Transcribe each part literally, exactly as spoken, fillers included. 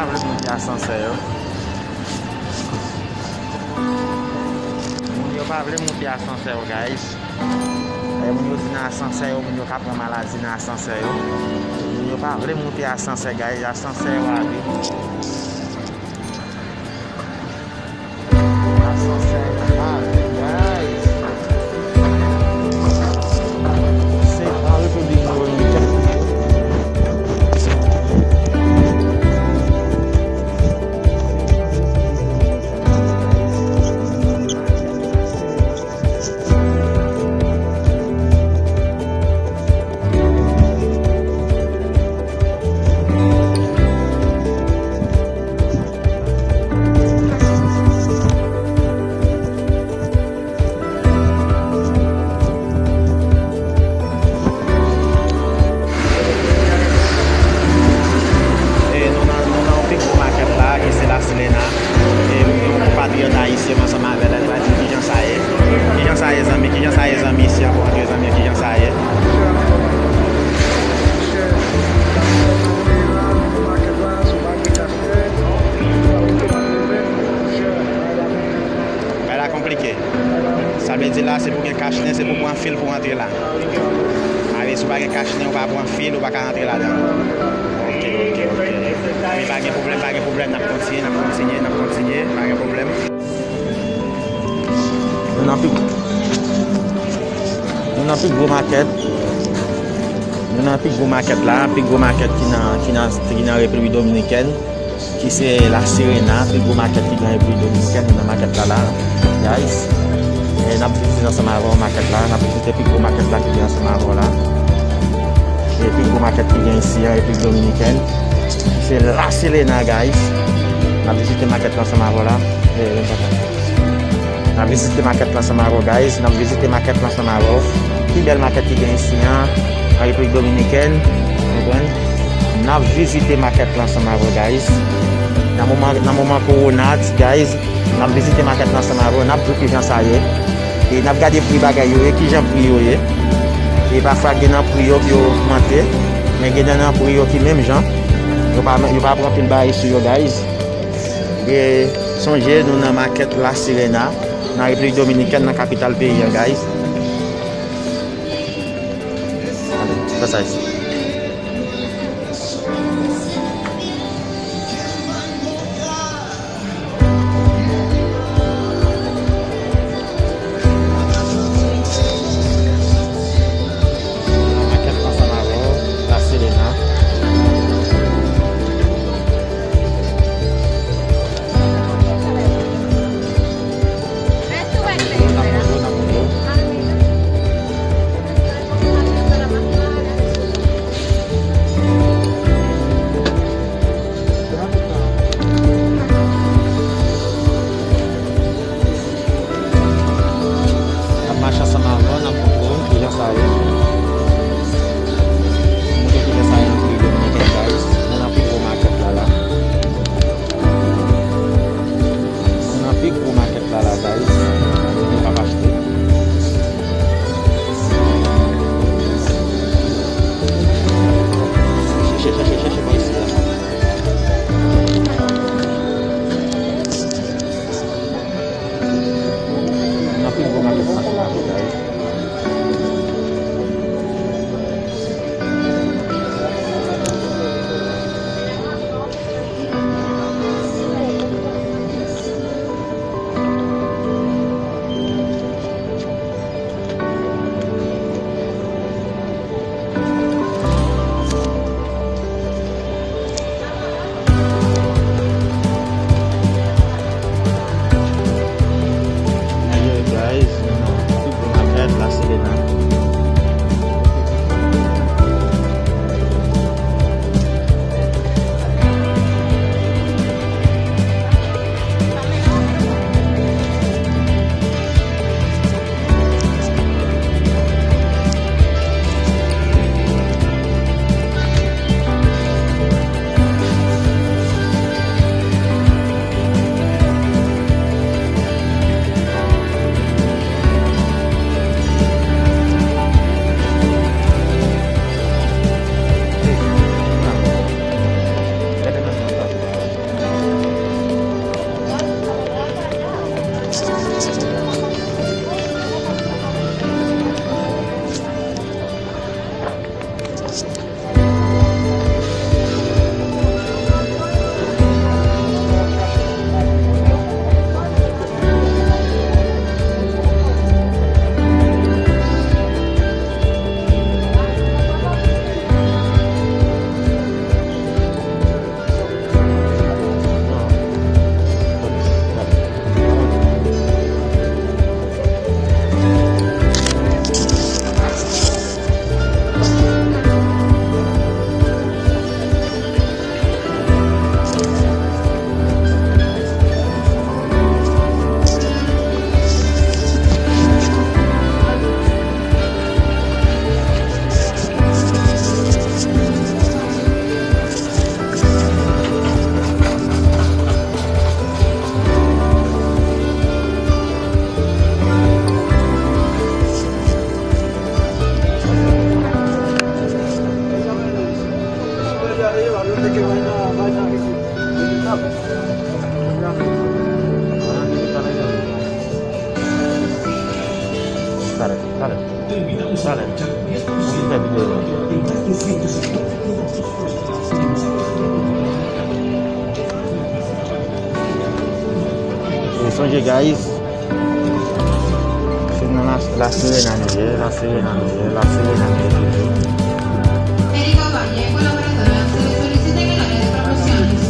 pa vle monte asansè yo. Moun yo pa vle monte asansè yo, guys. E moun yo di nan asansè yo, moun yo ka pran maladi nan asansè yo. Moun yo pa vle monte asansè, guys. Asansè yo ale. Asansè yo ale, guys. Se an Repiblik Dominikèn. E nou nan, nou nan yon pi gwo makèt la, e se La Sirena. E yon konpatriyòt ayisyen m ansanm avè l, li va di kijan sa ye. Kijan sa ye, zanmi? Kijan sa ye, zanmi? Isi a pou antre, zanmi, kijan sa ye? Bagay la konplike. Sa vle di la, se pou gen kachnen, se pou pran fil pou antre la. Ale, si w pa gen kachnen, ou pa pran fil, ou pa ka antre ladan. Ok, ok, ok. Men pa gen pwoblèm, pa gen pwoblèm, n ap kontinye, n ap kontinye, n ap kontinye, pa gen pwoblèm. Nou nan pi, nou nan pi gwo makèt. Nou nan pi gwo makèt la, pi gwo makèt ki nan, ki nan, ki nan Repiblik Dominikèn, ki se La Sirena, pi gwo makèt ki gen Repiblik Dominikèn, nou nan makèt la la, guys. E n ap vizite ansanm avè w makèt la, n ap vizite pi gwo makèt la ki gen ansanm avè w la. E pi gwo makèt ki gen isi an Repiblik Dominikèn, se La Sirena, guys. N ap vizite makèt la ansanm avè w la. E, N ap vizite makèt la ansanm avè w, guys. N ap vizite makèt la ansanm avè w. Pi bèl makèt ki gen isi an, an Repiblik Dominikèn. Konprann? N ap vizite makèt la ansanm avè w, guys. Nan moman, nan moman kowona, guys, n ap vizite makèt la ansanm avè w. N ap di w kijan sa ye. E n ap gade pri bagay yo ye, kijan pri yo ye. E pafwa gen nan pri yo ki yo ogmante, men gen nan, nan pri yo ki menm jan. Yo pa, yo pa pran pil bagay sou yo, guys. E sonje, nou nan makèt La Sirena, nan Repiblik Dominikèn, nan kapital peyi an, guys. Ale, fè sa isi. Makèt ansanm avè w, La Sirena. N ap mache ansanm avè w, n ap montre w kijan sa ye. Montre w kijan sa ye nan Repiblik Dominikèn, guys. Nou nan pi gwo makèt la la. Nou nan pi gwo makèt la la, guys. Nou p ap achte. Chèche, chèche, chèche bò isi la. Nan pi gwo makèt nasyonal yo, guys. Ann fè videyo. E sonje, guys, se nan La, La Sirena nou ye, La Sirena nou ye, La Sirena nou ye toujou. Federico Valle, colaboradora, se le solicita que no le dé promociones.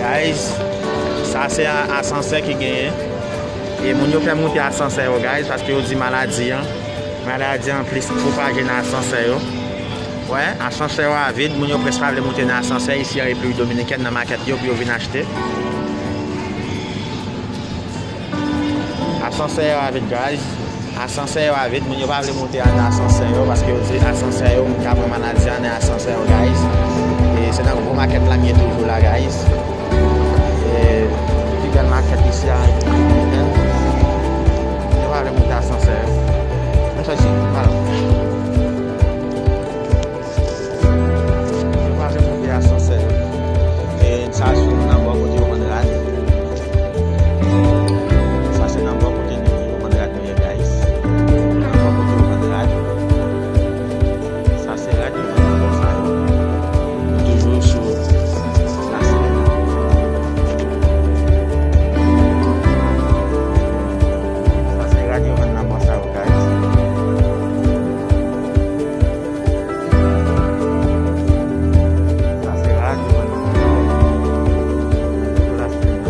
Guys, sa se a-, asansè ki genyen. E moun yo pè moute asansè yo, guys, paske yo di maladi an, maladi an plis pwopaje nan asansè yo. Wè, asansè yo a vid, moun yo prèske pa vle moute nan asansè isi an Repiblik Dominikèn, nan makèt yo pou yo vin achte. Asansè yo a vid, guys. Asansè yo a vid, moun yo pa vle moute nan asansè yo, paske yo di asansè yo, moun ka pran maladi an nan asansè yo, guys. E se nan gwo makèt la m ye toujou la, guys. E pi bèl makèt isi a, yo pa vle moute asansè yo. Mwen sòti, pardon. Yo pa vle moute asansè yo. E sa se nan bò kote yo vann rad. Sa se nan bò kote yo vann rad nou ye, guys. Nan bò kote yo vann rad. Sa se rad yo vann nan bò sa yo. Nou toujou sou La Sirena. Sa se rad yo vann nan bò sa yo, guys. Sa se rad yo vann nan bò sa yo. Sou La Sirena.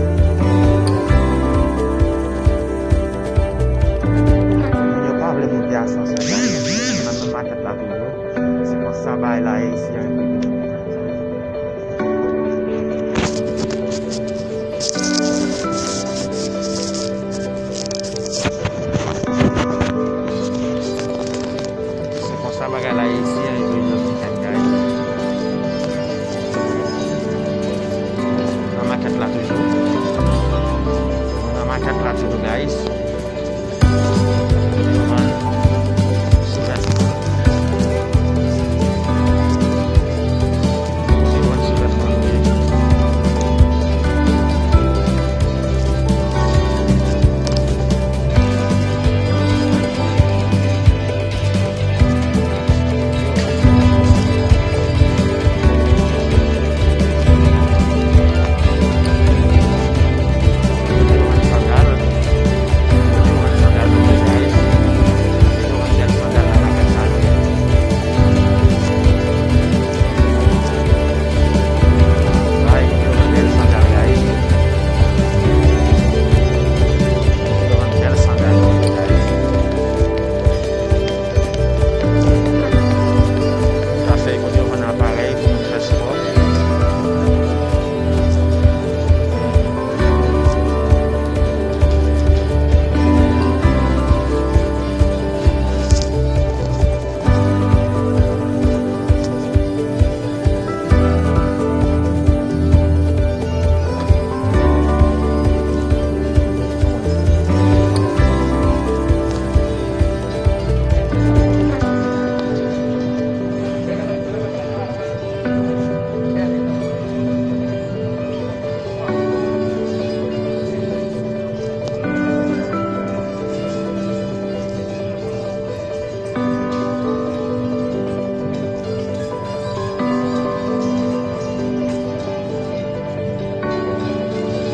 Moun yo pa vle moute asansè, guys. Nan menm makèt la toujou. Se konsa bagay la ye isi an Repiblik Dominikèn. Se konsa bagay la ye isi an Repiblik Dominikèn, guys. Nan makèt la toujou. Nan makèt la toujou, guys. Sa se kote yo vann aparèy pou moun fè spò.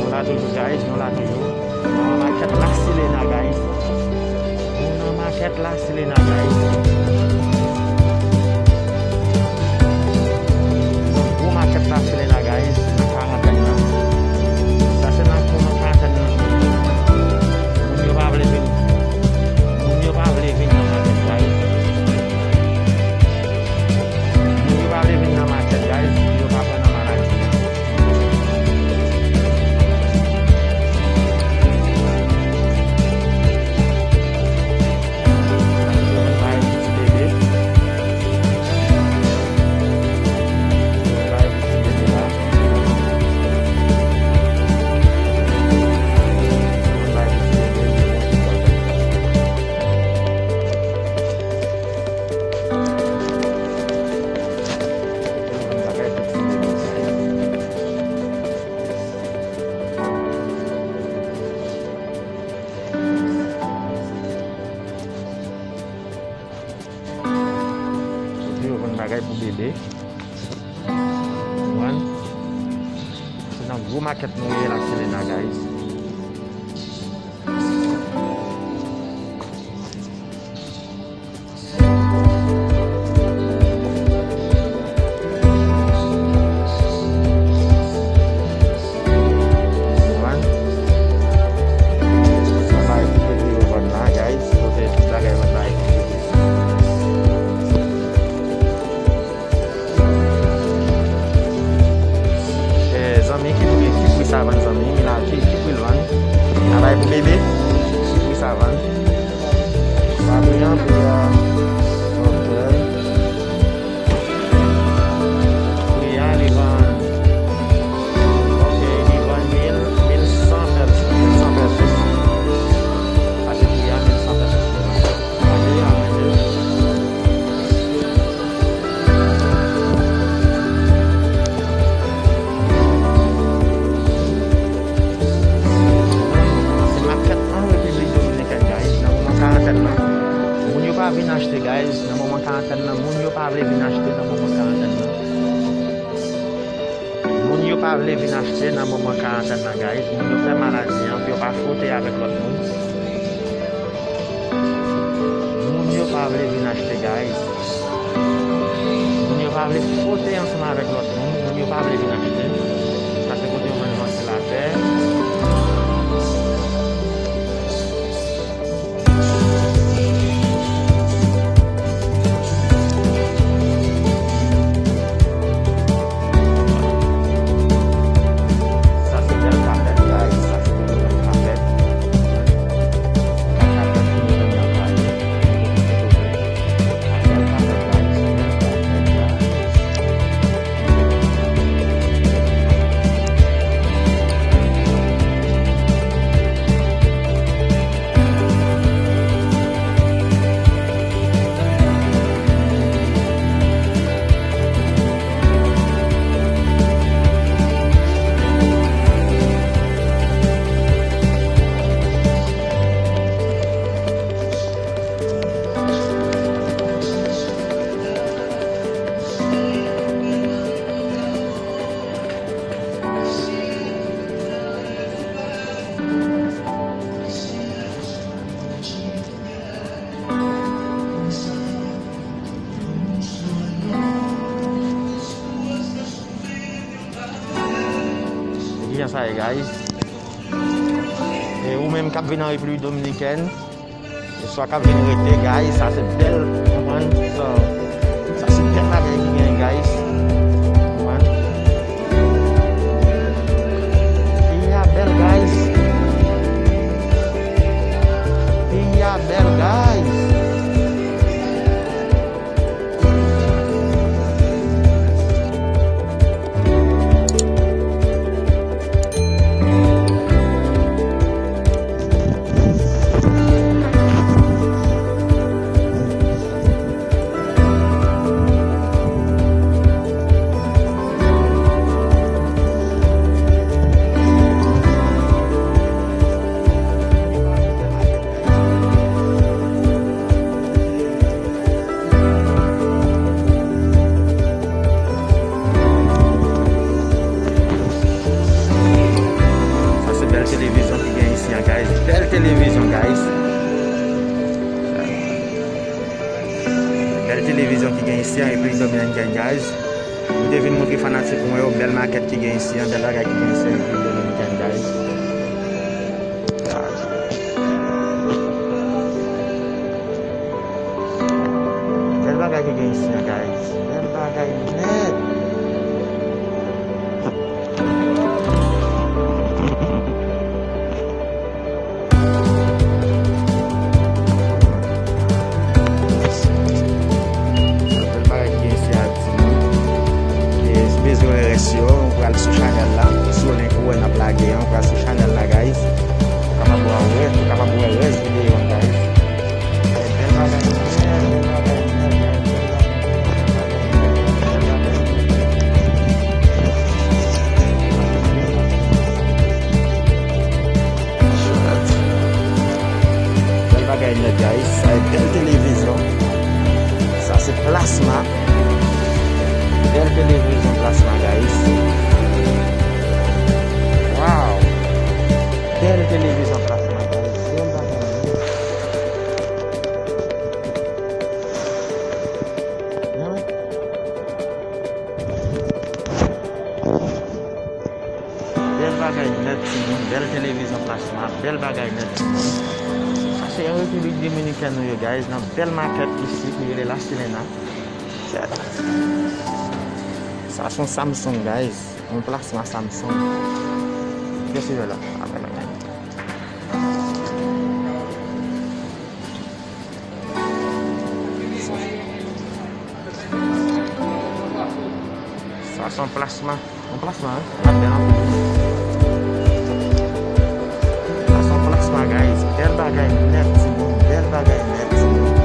Nou la toujou, guys, nou la toujou. Nou nan makèt La Sirena, guys. Nou nan makèt La Sirena, guys. Gwo makèt La Sirena, guys, nan karantèn nan. Sa se nan kou nan karantèn nan. Moun yo pa vle vin. Moun yo pa vle vin nan makèt, guys. Moun yo Bagay pou bebe. Konprann? Se nan gwo makèt nou ye la, Selena, guys. Konprann? Bagay pou bebe yo vann la, guys. Yo fè tout bagay vann la. Eh, zanmi, ki pri, ki pri sa vann, zanmi? Milaji, ki pri l vann? Bagay pou bebe, ki pri sa vann? Sa pri an, pri an. Ok. Pri a, li vann. Ok, li vann mil, mil san pesos, mil san pesos. Sa se pri a, mil san pesos. Gade, a, mesye. Se makèt an Repiblik Dominikèn, guys, nan moman karantèn nan. Moun yo pa vin achte, guys, nan moman karantèn nan. Moun yo pa vle vin achte nan moman karantèn nan. Moun yo pa vle vin achte nan moman karantèn nan, guys. Moun yo fè maladi an pou yo pa fwote avèk lòt moun. Moun yo pa vle vin achte, guys. Moun yo pa vle fwote ansanm avèk lòt moun. Moun yo pa vle vin achte. Sa se kote yo vann vantilatè. Sa se bèl kapèt, guys. Sa se bèl kapèt. Bèl kapèt ki nou jwenn nan Kayè. Bèl kapèt, guys. Bèl kapèt, guys. Ki jan sa ye, guys? E ou menm k ap viv nan Repiblik Dominikèn, oswa k ap vin rete, guys, sa se bèl, konprann? Sa, sa se bèl bagay ki gen, guys. Konprann? Peyi a bèl, guys. Peyi a bèl, guys. Sa se bèl televizyon ki gen isi an, guys. Bèl televizyon, guys. Bèl televizyon ki gen isi an, epi Dominican, guys. M te vin montre fanatik mwen yo bèl makèt ki gen isi an, bèl bagay ki gen isi an, epi Dominican, guys. Bèl bagay ki gen isi an, guys. Bèl bagay nèt. Bèl bagay ki gen isi a, timoun. E si w bezwen wè rès yo, ou pral sou chanèl la. Sou link ou wè n ap lage an, ou pral sou chanèl la, guys. Ou kapab wè, ou kapab wè rès videyo an, guys. Bèl bagay, bèl bagay, bèl bagay, bèl bagay. Bèl bagay nèt, guys. Sa e bèl televizyon. Sa se plasma. Bèl televizyon plasma, guys. Wow! Bèl televizyon plasma, guys. Bèl bagay, wi. Bèl bagay nèt, timoun. Bèl televizyon plasma. Bèl bagay nèt, timoun. Sa se an Repiblik Dominikèn nou ye, guys, nan bèl makèt isi ki rele La Sirena. Sa se yon Samsung, guys. Yon plasma Samsung. Kiyès ki la? Amen, amen. Sa se yon plasma. Yon plasma, wi. L ap bèl anpil. Sa se yon plasma, guys. Bèl bagay nèt, timoun. Bèl bagay nèt, timoun.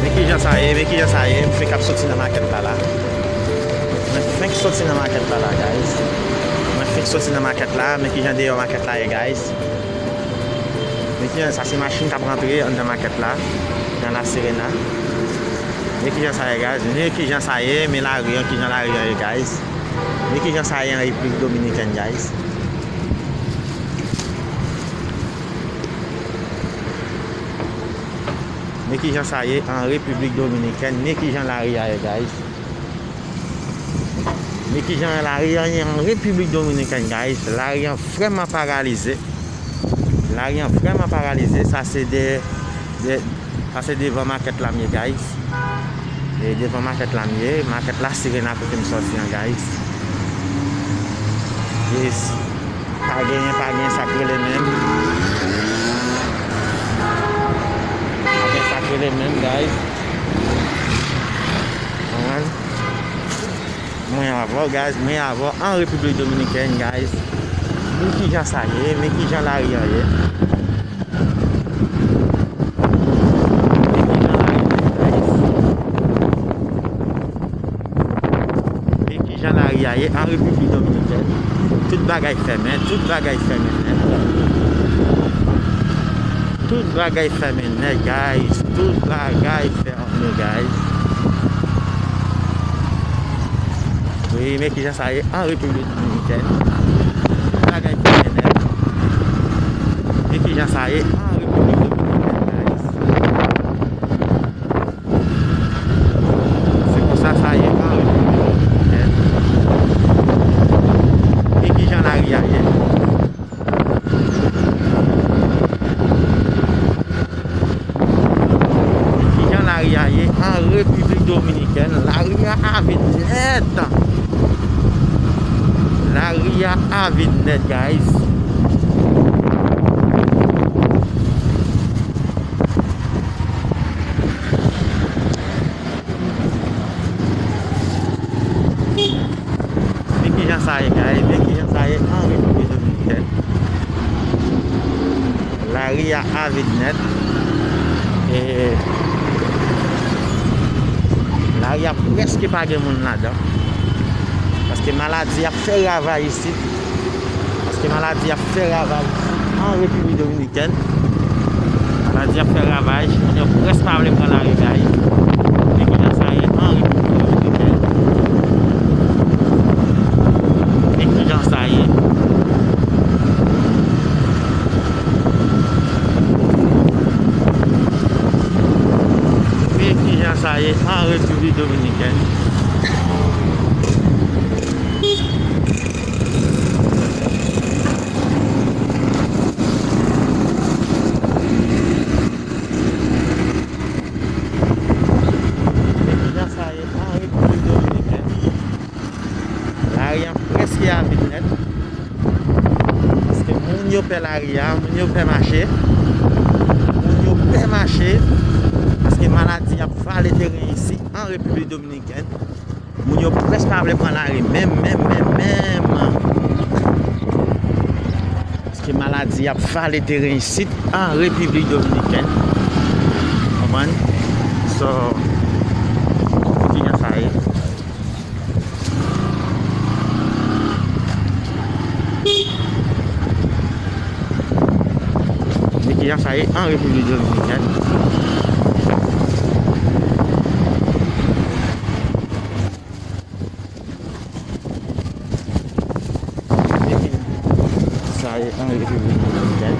Men kijan sa ye, men kijan sa ye, m fenk ap soti nan makèt la la. Mwen fenk soti nan makèt la la, guys. Mwen fenk soti nan makèt la, men kijan deyò makèt la ye, guys. Men kijan sa se machin k ap rantre anndan makèt la, nan La Sirena. Men kijan sa ye, guys. Men kijan sa ye, men lari an, kijan lari an ye, guys. Men kijan sa ye an Repiblik Dominikèn, guys. Men kijan sa ye an Repiblik Dominikèn. Men kijan lari a ye, guys. Men kijan lari an ye an Repiblik Dominikèn, guys. Lari an vrèman paralize. Lari an vrèman paralize. Sa se de, de, sa se devan makèt la m ye, guys. E devan makèt la m ye. Makèt La Sirena kote m sòti an, guys. Yes. Pa genyen, pa genyen sa k rele menm. Pa gen sa k rele menm, guys. Konprann? Mwen avè w, guys, mwen avè w an Repiblik Dominikèn, guys. Men kijan sa ye, men kijan lari an ye. Men kijan lari an ye, guys. Men kijan lari a ye an Repiblik Dominikèn. Tout bagay fèmen, tout bagay fèmen nèt. Tout bagay fèmen nèt, guys. Tout bagay fèmen, guys. Wi, men kijan sa ye an Repiblik Dominikèn. Tout bagay fèmen nèt. Men kijan sa ye an Repiblik Dominikèn, guys. Se konsa sa ye an Repiblik Dominikèn. Men kijan lari a ye. Men kijan lari a ye an Repiblik Dominikèn. Lari a vid nèt. Lari a vid nèt, guys. Men kijan sa ye, guys. Men kijan sa ye an Repiblik Dominikèn. Lari a vid nèt. E lari a prèske pa gen moun ladan. Paske maladi ap fè ravaj isit. Paske maladi ap fè ravaj isit an Repiblik Dominikèn. Maladi ap fè ravaj. Moun yo prèske pa vle pran lari kay. Men kijan sa ye an Repiblik Dominikèn. Men kijan sa ye. Men kijan sa ye an Repiblik Dominikèn. Men kijan sa ye an Repiblik Dominikèn. Lari a prèske a vid nèt. Paske moun yo pè lari a, moun yo pè mache. Moun yo pè mache. Paske maladi ap vale teren isi an Repiblik Dominikèn. Moun yo prèske pa vle pran lari menm, menm, menm, menm. Paske maladi ap vale teren isit an Repiblik Dominikèn. Konprann? So, kijan sa ye? Men kijan sa ye an Repiblik Dominikèn. Men kijan sa ye an Repiblik Dominikèn.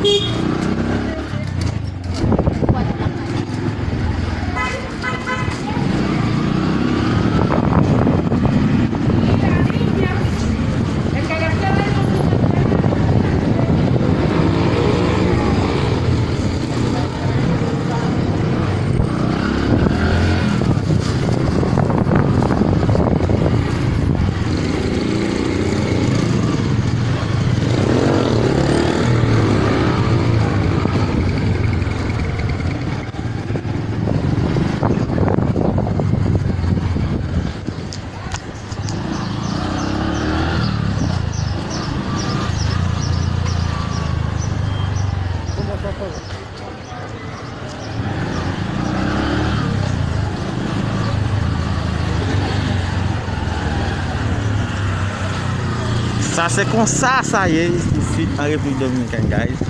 Sa se konsa sa ye isit an Repiblik Dominikèn, guys.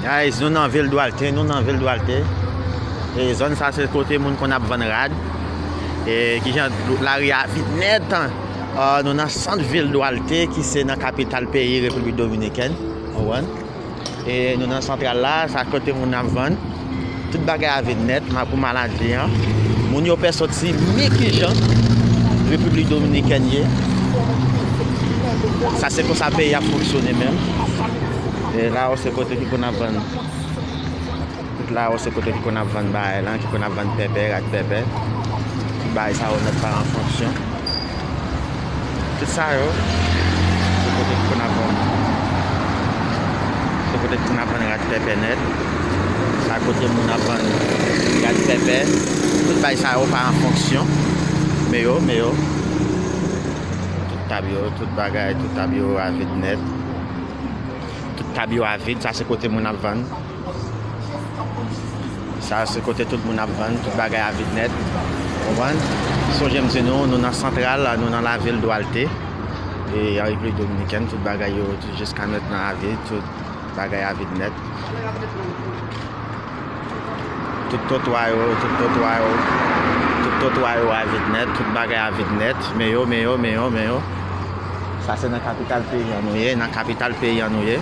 Guys, nou nan vil Duarte, nou nan vil Duarte. E zòn sa se kote moun konn ap vann rad. E kijan lari a vid nèt. Ah, nou nan sant vil Duarte ki se nan kapital peyi Repiblik Dominikèn. Konprann? E nou nan santral la, sa kote moun ap vann. Tout bagay a vid nèt, ma pou maladi an. Moun yo pè soti, men kijan Repiblik Dominikèn ye. Sa se konsa peyi ap fonksyone menm. E la yo se kote ki konn ap vann. Tout la yo se kote ki konn ap vann bagay lan, ki konn ap vann pèpè, rad pèpè. Tout bagay sa yo nèt pa an fonksyon. Tout sa yo, se kote ki konn ap vann. Se kote ki konn ap vann rad pèpè nèt. Sa kote moun ap vann rad pèpè. Tout bagay sa yo pa an fonksyon. Men yo, men yo. Tout tab yo, tout bagay, tout tab yo a vid nèt. Tout tab yo a vid, sa se kote moun ap vann. Sa se kote tout moun ap vann, tout bagay a vid nèt. Konprann? Sonje m di nou, nou nan santral, nou nan lavil Duarte. E an Repiblik Dominikèn, tout bagay yo, tout jiska mentnan a vid, tout bagay a vid nèt. Tout twotwa yo, tout twotwa yo, tout twotwa yo a vid nèt, tout bagay a vid nèt. Men yo, men yo, men yo, men yo. Sa se nan kapital peyi an nou ye, nan kapital peyi an nou ye.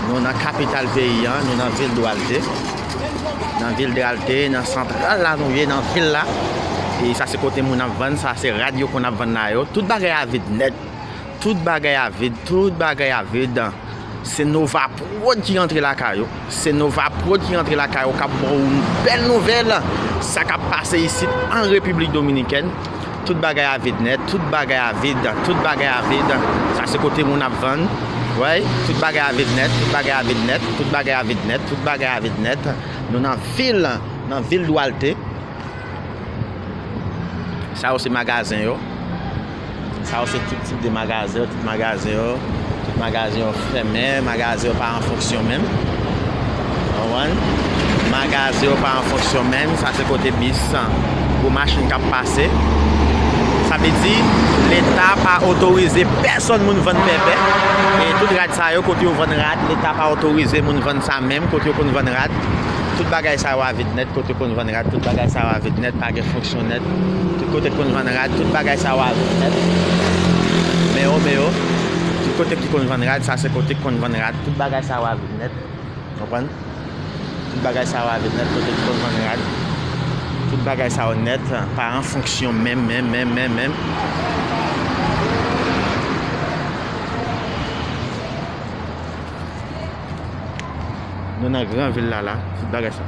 Nou nan kapital peyi an, nou nan vil Duarte. Nan vil Duarte, nan santral la nou ye, nan vil la. E sa se kote moun ap vann, sa se rad yo konn ap vann la yo. Tout bagay a vid nèt. Tout bagay a vid, tout bagay a vid. Se Nova Prod ki rantre lakay ou. Se Nova Prod ki rantre lakay ou k ap ba w yon bèl nouvèl. Sa k ap pase isit an Repiblik Dominikèn. Tout bagay a vid nèt, tout bagay a vid, tout bagay a vid. Sa se kote moun ap vann. Wè, tout bagay a vid nèt, tout bagay a vid nèt, tout bagay a vid nèt, tout bagay a vid nèt. Nou nan vil, nan vil Dwalte. Sa yo se magazen yo. Sa yo se tout tip de magazen yo, tout magazen yo, tout magazen yo fèmen, magazen yo pa an fonksyon menm. Ou konprann? Magazen yo pa an fonksyon menm, sa se kote bis, gwo machin k ap pase. Sa vle di, Leta pa otorize pèsòn moun vann pèpè. E tout rad sa yo, kote yo vann rad, Leta pa otorize moun vann sa menm, kote yo konn vann rad. Tout bagay sa yo a vid nèt, kote konn vann rad, tout bagay sa yo a vid nèt, pa gen fonksyon nèt. Tout kote konn vann rad, tout bagay sa yo a vid nèt. Men yo, men yo, tout kote ki konn vann rad, sa se kote ki konn vann rad, tout bagay sa yo a vid nèt. Konprann? Tout bagay sa yo a vid nèt, kote ki konn vann rad. Tout bagay sa yo nèt, pa an fonksyon menm, menm, menm, menm, menm. Nou nan gran vil la la, tout bagay sa.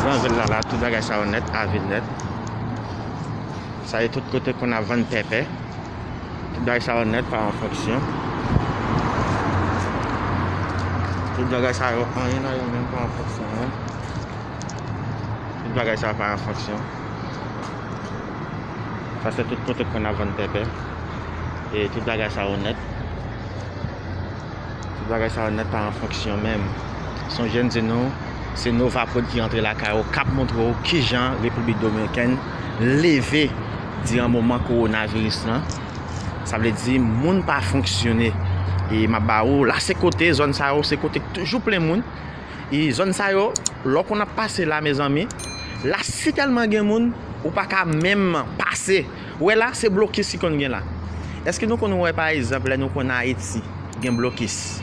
Gran vil la la, tout bagay sa yo nèt, a vid nèt. Sa yo tout kote konn ap vann pèpè. Tout bagay sa yo nèt, pa an fonksyon. Tout bagay sa yo, anyen nan yo menm pa an fonksyon menm. Tout bagay sa yo pa an fonksyon. Sa se tout kote konn ap vann pèpè. E tout bagay sa yo nèt. Tout bagay sa yo nèt pa an fonksyon menm. Sonje n di nou, se Nova Prod ki rantre lakay ou, k ap montre w kijan Repiblik Dominikèn leve diran moman kowonaviris lan. Sa vle di, moun pa fonksyone. E m ap ba ou, la se kote, zòn sa yo, se kote k toujou plen moun. E zòn sa yo, lè w konn ap pase la, mezanmi, la si tèlman gen moun, ou pa ka menm pase. Ou wè la, se blokis ki konn gen la. Èske nou konn wè, pa egzanp, lè nou konn Ayiti, gen blokis?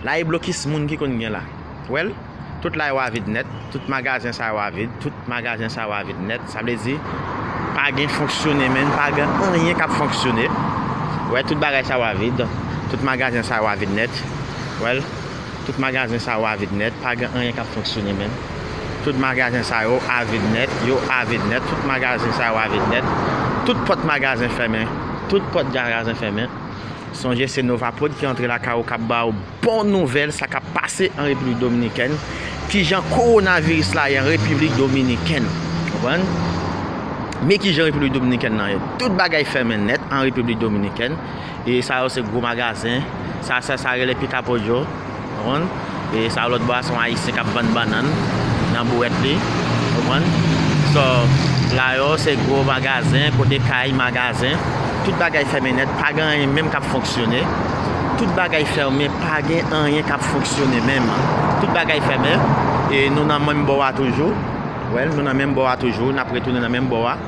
La, e blokis moun ki konn gen la. Ou wè l? Tout la yo a vid nèt, tout magazen sa yo a vid, tout magazen sa yo a vid nèt. Sa vle di, pa gen fonksyone menm, pa gen anyen k ap fonksyone. Ou wè, tout bagay sa yo a vid, tout magazen sa yo a vid nèt. Ou wè l? Tout magazen sa yo a vid nèt, pa gen anyen k ap fonksyone menm. Tout magazen sa yo a vid nèt, yo a vid nèt, tout magazen sa yo a vid nèt. Tout pòt magazen fèmen, tout pòt magazen fèmen. Sonje se Nova Prod ki antre lakay ou k ap ba w bon nouvèl, sa k ap pase an Repiblik Dominikèn, kijan kowonaviris la ye an Repiblik Dominikèn. Konprann? Men kijan Repiblik Dominikèn nan ye. Tout bagay fèmen nèt an Repiblik Dominikèn. E sa yo se gwo magazen. Sa, sa, sa rele Pita Pojo. Konprann? E sa lòt bò a se yon Ayisyen k ap vann bannann nan bouwèt li. Konprann? So, la yo se gwo magazen, kote kay, magazen. Tout bagay fèmen nèt, pa gen anyen menm k ap fonksyone. Tout bagay fèmen, pa gen anyen k ap fonksyone menm. Tout bagay fèmen. E nou nan menm bò a toujou. Wè, nou nan menm bò a toujou, n ap retounen nan menm bò a.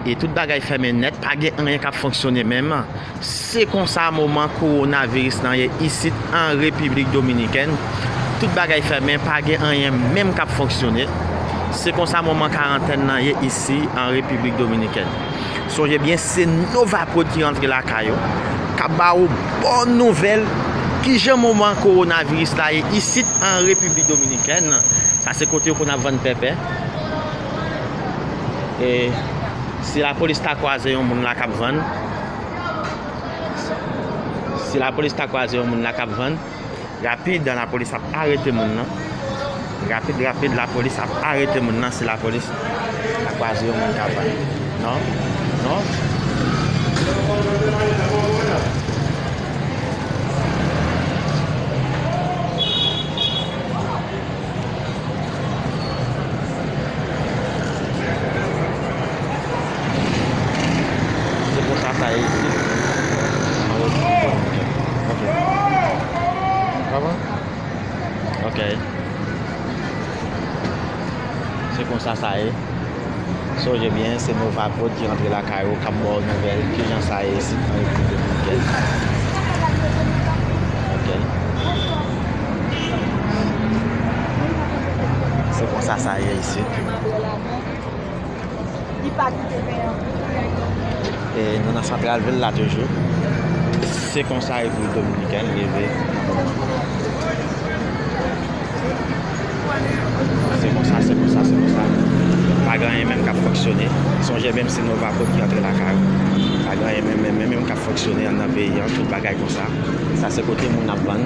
E tout bagay fèmen nèt, pa gen anyen k ap fonksyone menm. Se konsa moman kowonaviris lan ye isit an Repiblik Dominikèn. Tout bagay fèmen, pa gen anyen menm k ap fonksyone. Se konsa moman karantèn nan ye isi an Repiblik Dominikèn. Sonje byen, se Nova Prod ki rantre lakay ou, k ap ba ou bon nouvèl kijan moman kowonaviris la ye isit an Repiblik Dominikèn. Sa se kote yo konn ap vann pèpè. E si lapolis ta kwaze yon moun la k ap vann, si lapolis ta kwaze yon moun la k ap vann, rapid, lapolis ap arete moun nan. Rapid, rapid, lapolis ap arete moun nan si lapolis ta kwaze yon moun k ap vann. Non? Non? Se konsa sa ye isit. Ok. Sa va? Ok. Se konsa sa ye. Sonje byen, se Nova Prod ki rantre lakay ou, k ap ba w nouvèl kijan sa ye isit an Repiblik Dominikèn. Ok. Se konsa sa ye isit. E nou nan santral vil la toujou. Se konsa Repiblik Dominikèn leve nan moman. Se konsa, se konsa, se konsa. Pa gen anyen menm k ap fonksyone. Sonje byen, se Novaprod ki antre lakay ou. Pa gen anyen menm, menm, menm, menm k ap fonksyone anndan peyi an, tout bagay konsa. Sa se kote moun ap vann.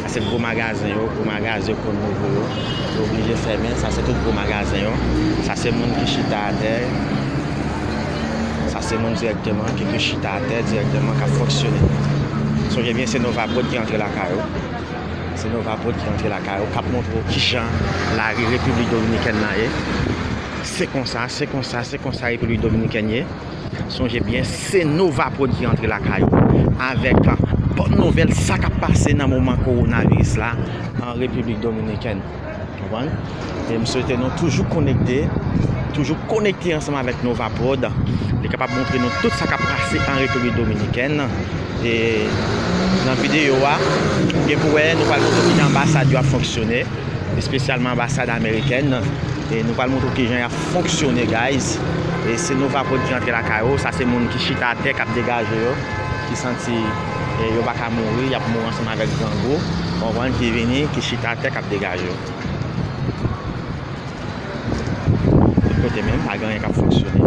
Sa se gwo magazen yo, gwo magazen yo konn nouvo yo. Yo oblije fèmen. Sa se tout gwo magazen yo. Sa se moun ki chita atè. Sa se moun dirèkteman ki, ki chita atè dirèkteman k ap fonksyone. Sonje byen, se Novaprod ki antre lakay ou. Se Novaprod ki antre lakay ou, k ap montre w kijan lari Repiblik Dominikèn nan ye. Se konsa, se konsa, se konsa Repiblik Dominikèn ye. Sonje byen, se Novaprod ki antre lakay ou avèk bòn nouvèl sa k ap pase nan moman kowonaviris la an Repiblik Dominikèn. Konprann? E m swete nou toujou konekte, toujou konekte ansanm avèk Novaprod. Li kapab montre nou tout sa k ap pase an Repiblik Dominikèn. E nan videyo a, gen pou wè, nou pral montre kijan anbasad yo ap fonksyone, espesyalman anbasad amerikèn. E nou pral montre kijan y ap fonksyone, guys. E se Novaprod ki antre lakay ou, sa se moun ki chita atè k ap degaje yo, ki santi, e, yo pa ka mouri, y ap mouri ansanm avèk grangou, konprann, ki vini, ki chita atè k ap degaje yo. Tout kote menm, pa gen anyen k ap fonksyone.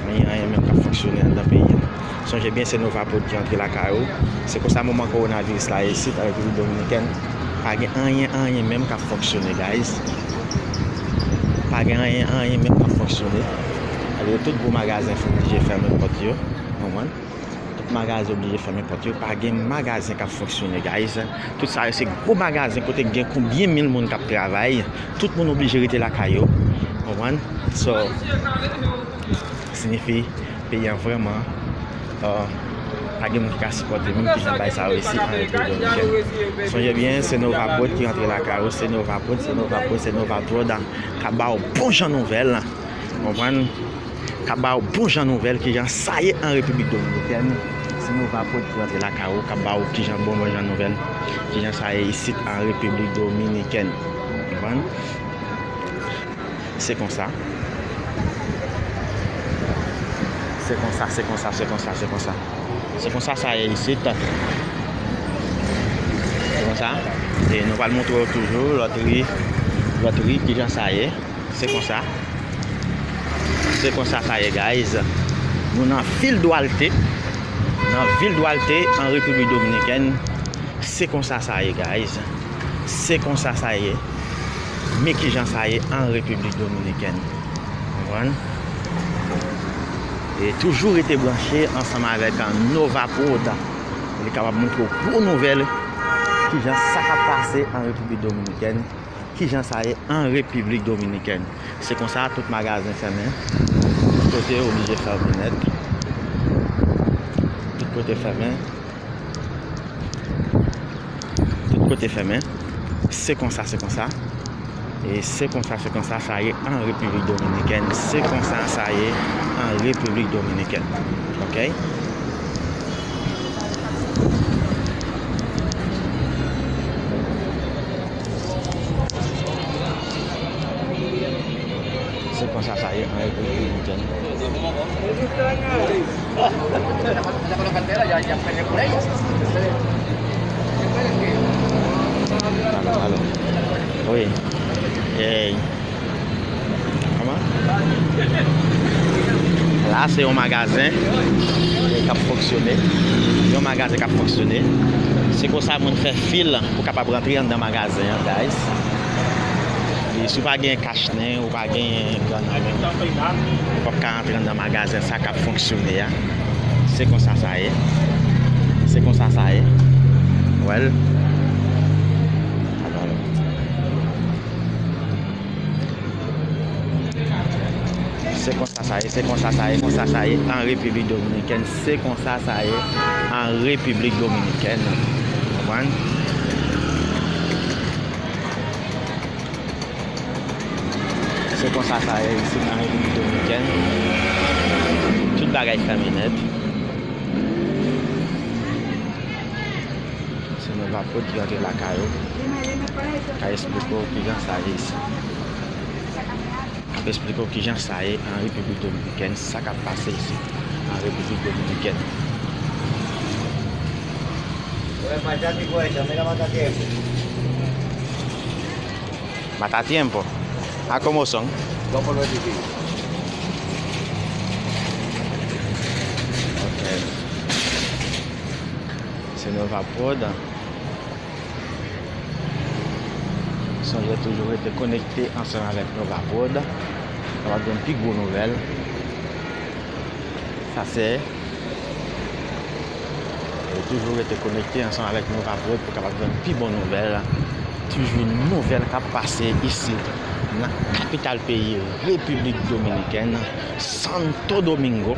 Pa gen anyen menm k ap fonksyone anndan peyi a. Sonje byen, se Novaprod ki antre lakay ou. Se konsa moman kowonaviris la isit an Repiblik Dominikèn. Pa gen anyen, anyen menm k ap fonksyone, guys. Pa gen anyen, anyen menm k ap fonksyone. Gade, tout gwo magazen oblije fèmen pòt yo. Konprann? Tout magazen oblije fèmen pòt yo. Pa gen magazen k ap fonksyone, guys. Tout sa yo se gwo magazen kote gen konbyen mil moun k ap travay. Tout moun oblije rete lakay yo. Konprann? So, siyifi peyi an vrèman, uh, pa gen moun ki ka sipòte menm kijan bagay sa yo isit an Repiblik Dominikèn. Sonje byen, se Novaprod ki rantre lakay ou, se Novaprod, se Novaprod, se Novaprod k ap ba w bon jan nouvèl. Konprann? K ap ba w bon jan nouvèl kijan sa ye an Repiblik Dominikèn. Se Novaprod ki rantre lakay ou, k ap ba w kijan bon, bon jan nouvèl kijan sa ye isit an Repiblik Dominikèn. Konprann? Se konsa. Se konsa, se konsa, se konsa, se konsa. Se konsa sa ye isit. Se konsa. E nou pral montre w toujou lòt ri, lòt ri kijan sa ye. Se konsa. Se konsa sa ye, guys. Nou nan vil Dwalté. Nan vil Dwalté, an Repiblik Dominikèn. Se konsa sa ye, guys. Se konsa sa ye. Men kijan sa ye an Repiblik Dominikèn. Konprann? E toujou rete branche ansanm avèk Novaprod. Li kapab montre w gwo nouvèl kijan sa k ap pase an Repiblik Dominikèn. Kijan sa ye an Repiblik Dominikèn. Se konsa, tout magazen fèmen. Tout kote oblije fèmen nèt. Tout kote fèmen. Tout kote fèmen. Se konsa, se konsa. E se konsa, se konsa sa ye an Repiblik Dominikèn. Se konsa sa ye an Repiblik Dominikèn. Oke? Se konsa sa ye an Repiblik Dominikèn. Alo, alo. Wi. Ey. Kòman? La, se yon magazen k ap fonksyone. Yon magazen k ap fonksyone. Se konsa moun fè fil pou kapab rantre anndan magazen an, guys. E si w pa gen kach nen, ou pa gen grann nan men, ou p ap ka rantre anndan magazen sa k ap fonksyone a. Se konsa sa ye. Se konsa sa ye. Well. Se konsa sa ye, se konsa sa ye, konsa sa ye an Repiblik Dominikèn, se konsa sa ye an Repiblik Dominikèn. Konprann? Se konsa sa ye isit an Repiblik Dominikèn. Tout bagay fèmen nèt. Se Novaprod ki rantre lakay ou. Ka esplike w kijan sa ye isit. Ap esplike w kijan sa ye an Repiblik Dominikèn, sa k ap pase isit an Repiblik Dominikèn. Mata tiempo. ¿A cómo son? Dos por veinticinco. Ok. Se Nova Prod. Sonje toujou rete konekte ansanm avèk Nova Prod. Sa va jwenn pi gwo nouvèl. Sa se E toujou rete konekte ansanm avèk Nova Prod pou kapab jwenn pi bon nouvèl. Toujou nouvèl k ap pase isit nan kapital peyi Repiblik Dominikèn, Santo Domingo.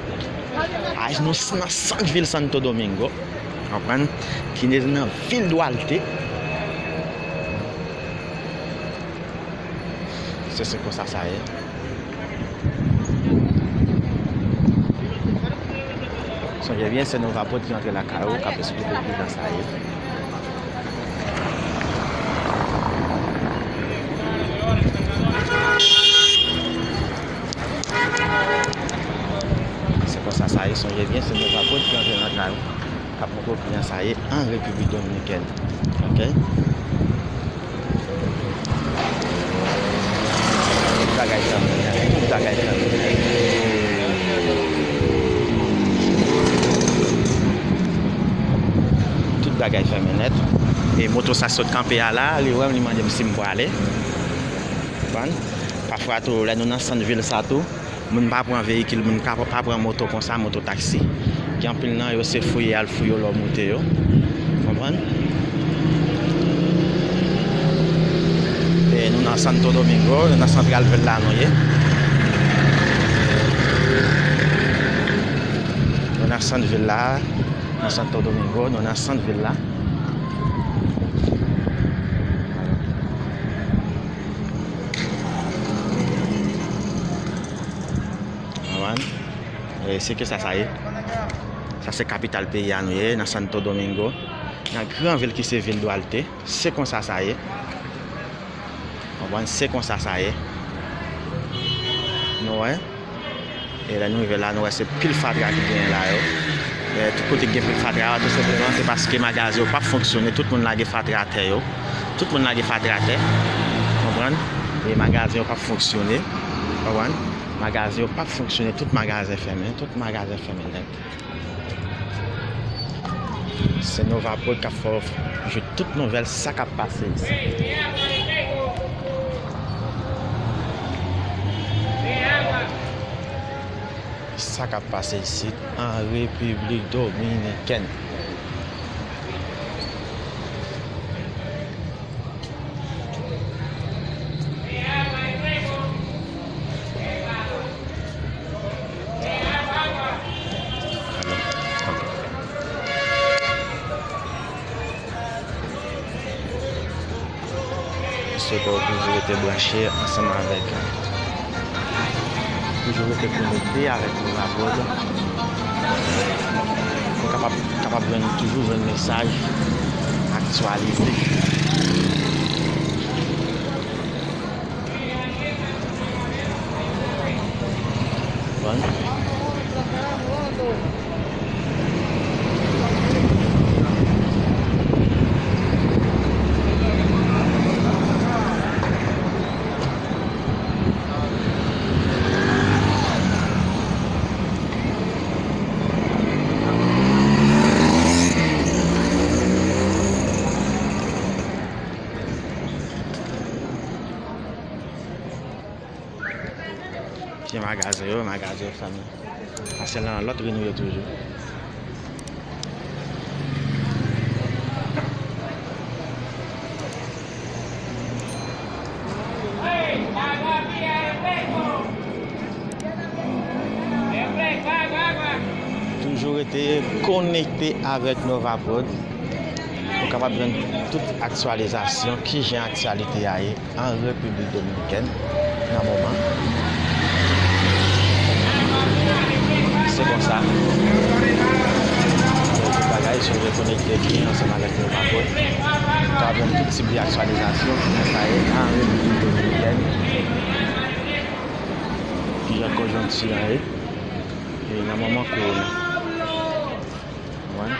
Ay, nou s- nan sant vil Santo Domingo, konprann, ki ne- nan vil Duarte. Se, se konsa sa ye. Sonje byen, se Nova Prod ki antre lakay ou, k ap esplike w kijan sa ye. Se konsa sa ye, sonje byen, se Nova Prod ki antre lakay ou, k ap montre w kijan sa ye an Repiblik Dominikèn. Ok? Tout bagay fèmen nèt. Tout bagay fèmen nèt. Tout bagay fèmen nèt. E moto sa sot kanpe a la, li wè m, li mande m si m prale. Konprann? Pafwa tou, lè nou nan sant vil sa tou, moun pa pran veyikil, moun ka pa pran moto konsa, moto taksi. Gen anpil nan yo se fouye al fouye lò moute yo. Konprann? E nou nan Santo Domingo, nou nan santral vil la nou ye. Nou nan sant vil la, nan Santo Domingo, nou nan sant vil la. Konprann? E se ke sa sa ye. Sa se kapital peyi a nou ye, nan Santo Domingo. Nan gran vil ki se vil Duarte. Se konsa sa ye. Konprann? Se konsa sa ye. Nou wè. E lè nou rive la, nou wè se pil fatra ki genyen la yo. E tout kote ki gen pil fatra, tou senpleman, se paske magazen yo p ap fonksyone. Tout moun lage fatra atè yo. Tout moun lage fatra atè. Konprann? E magazen yo p ap fonksyone. Konprann? Magazen yo p ap fonksyone. Tout magazen fèmen. Tout magazen fèmen nèt. Se Nova Prod k ap fè w jwenn tout nouvèl sa k ap pase isit. Sa k ap pase isit an Repiblik Dominikèn. Swete w toujou rete branche ansanm avèk, toujou rete konekte avèk Nova Prod. Pou kapab, kapab jwenn, toujou jwenn mesaj, aktyalite. Konprann? Pye magazen yo, magazen yo fèmen. Pase nan lòt ri nou ye toujou. Toujou rete konekte avèk Nova Prod pou kapab jwenn tout aktyalizasyon, kijan aktyalite a ye an Repiblik Dominikèn nan moman. Se konsa. Tout bagay sou rekonekte ki ansanm avèk nou pa fòt. Ka jwenn tout tip de aktyalizasyon, kijan sa ye an Repiblik Dominikèn, kijan konjonkti a ye, e nan moman kowona. Konprann?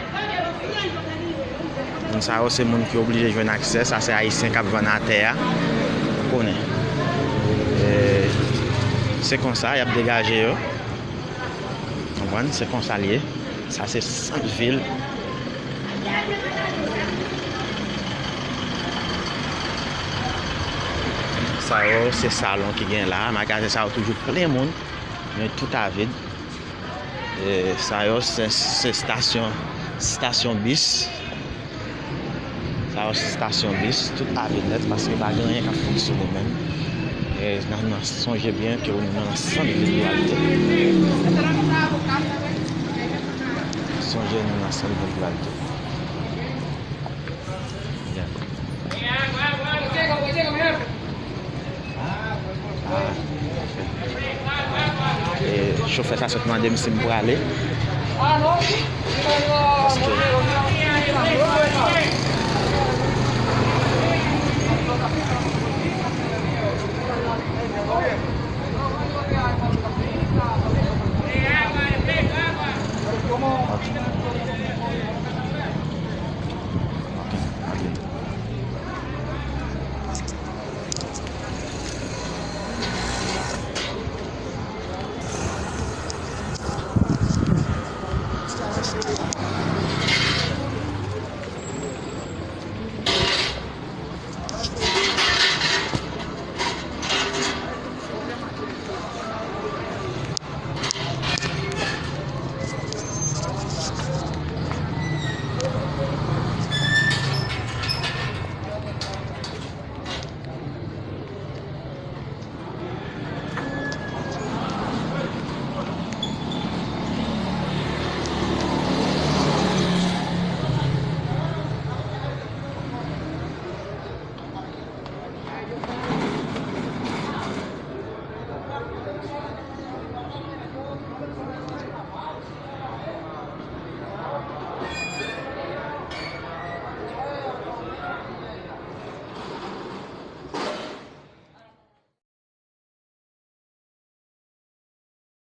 Moun sa yo se moun ki oblije jwenn aksè. Sa se Ayisyen k ap vann atè a. Ou konnen. E, se konsa y ap degaje yo. Konprann? Se konsa l ye. Sa se sant vil. Sa yo se salon ki gen la. Magazen sa yo toujou plen moun. Men tout a vid. E, sa yo se, se stasyon, stasyon bis. Sa yo se stasyon bis, tout a vid nèt paske pa gen anyen k ap fonksyone menm. E, nan, nan, sonje byen ke nou nan sant vil Dwalite. Sonje nou nan sant vil Dwalite. Byen. Ah, e chofè sa sot mande m si m prale. Paske